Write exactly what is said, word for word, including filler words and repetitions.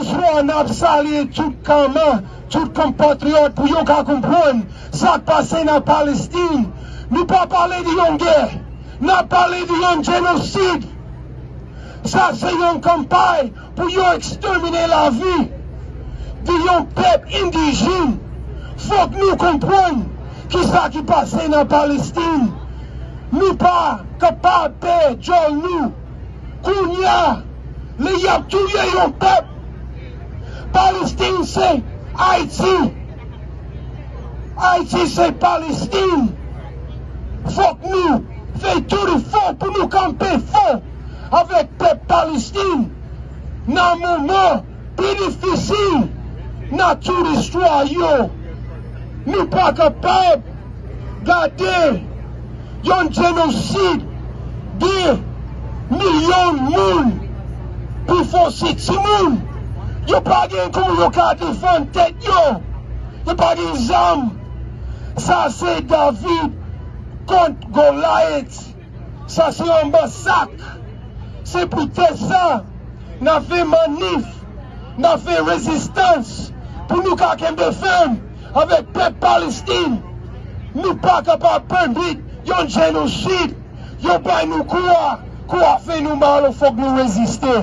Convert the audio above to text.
Bonswa, n ap salye tout kama, tout konpatriyòt pou yo ka konprann sa k pase nan Palestin. Nou pa pale de yon gè, n ap pale de yon jenosid. Sa se yon kanpay pou yo ekstèmine lavi de yon pèp endijèn. Fòk nou konprann kisa ki pase nan Palestin. Nou pa kapab pè djòl nou. Kounye a, lè y ap touye yon pèp, Palestin se Ayiti. Ayiti se Palestin. Fòk nou fè tout efò pou nou kanpe fò avèk pèp Palestin nan moman pi difisil nan tout istwa yo. Nou pa kapab gade yon jenosid de milyon moun, pifò se timoun. Yo pa gen kòman yo ka defann tèt yo. Yo pa gen zam. Sa se David kont Golayet. Sa se yon masak. Se poutèt sa n ap fè manif, n ap fè rezistans pou nou ka kenbe fèm avèk pèp Palestin. Nou pa kapab pèmèt yon jenosid. Yo bay nou kou a, kou a fè nou mal, fòk nou reziste.